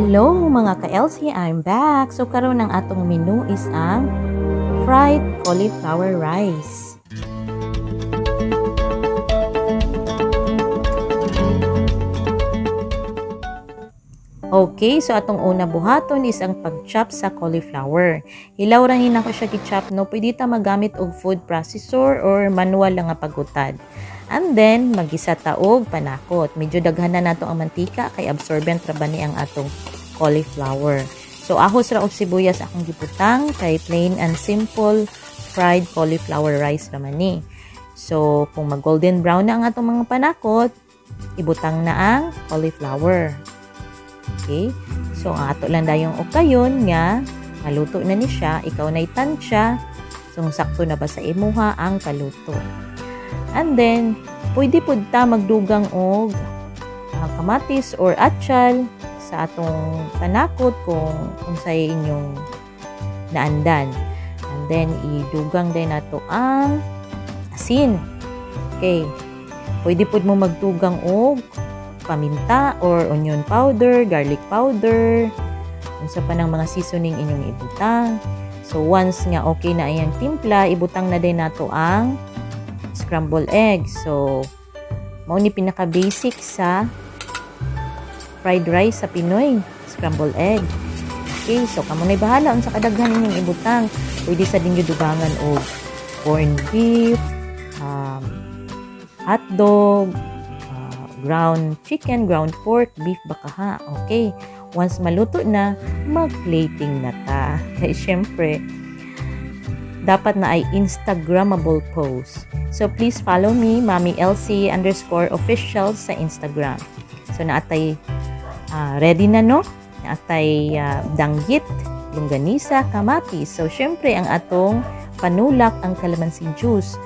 Hello mga ka-LC, I'm back. So karon ang atong menu is ang fried cauliflower rice. Okay, so atong una buhaton is ang pag-chop sa cauliflower. Hilaw ra ni nako siya gi-chop, no. Pwede ta magamit og food processor or manual lang nga paghutad. And then magisa ta og panakot. Medyo daghan na nato ang mantika kay absorbent ra ba ni ang atong cauliflower. So ahos ra og sibuyas akong gibutang kay plain and simple fried cauliflower rice ra man ni. So kung mag golden brown na ang atong mga panakot, ibutang na ang cauliflower. Okay? So, ang ato lang dayong ukayon nga maluto na ni siya, ikaw na tansya. So, sakto na ba sa imuha ang kaluto. And then, pwede pud ta magdugang og kamatis or atchal sa atong panakot kung unsay inyong naandan. And then, idugang din nato ang asin. Okay. Pwede pud mo magdugang og paminta or onion powder, garlic powder, unsa pa ng mga seasoning inyong ibutang. So once nga okay na iyang timpla, ibutang na din nato ang scrambled egg. So mao ni pinaka basic sa fried rice sa Pinoy, scrambled egg. Okay, so kamo nay bahala unsa kadaghan inyong ibutang. Pwede sa dinyo dugangan og corned beef, hot dog, ground chicken, ground pork, beef baka ha. Okay. Once maluto na, mag-plating na ta. Kaya syempre, dapat na ay Instagrammable post. So please follow me, Mommy LC _official sa Instagram. So naatay ready na, no? Naatay danggit, longganisa, kamatis. So syempre ang atong panulak ang calamansi juice.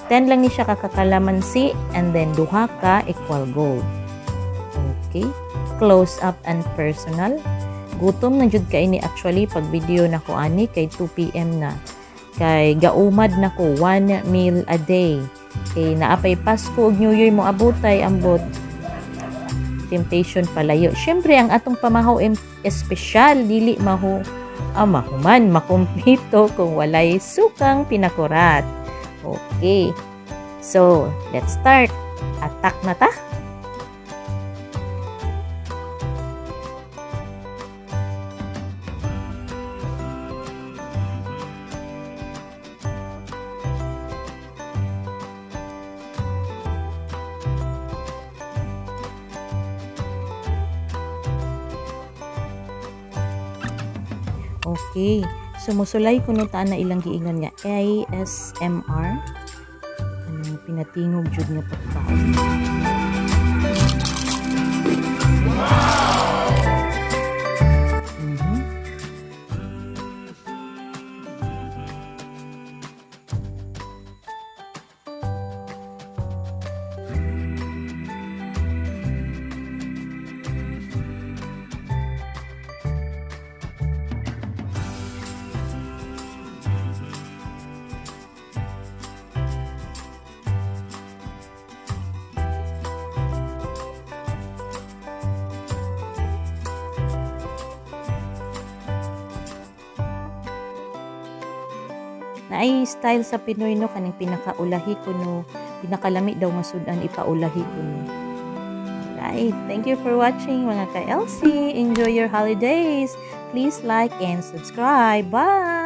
10 lang ni siya kakakalamansi and then duha ka equal gold. Okay? Close up and personal. Gutom na jud kay ni actually pag video na ko ani kay 2 p.m. na. Kay gaumad na ko, one meal a day. Kay naapay Pasko ug New Year mo abutay, ambot temptation palayo. Syempre ang atong pamahaw espesyal dili mahu mahuman makumpleto kung walay sukang pinakurat. Okay. So, let's start. Attack na ta. Okay. Sumusulay kuno ta na ilang giingon nga ASMR. Anong pinatingog jud nga pagkaon. Wow! Naay style sa Pinoy, no, kaning pinakaulahi kuno, pinakalami daw nga sudan ipaulahi kuno. Right. Thank you for watching mga ka-LC. Enjoy your holidays. Please like and subscribe. Bye!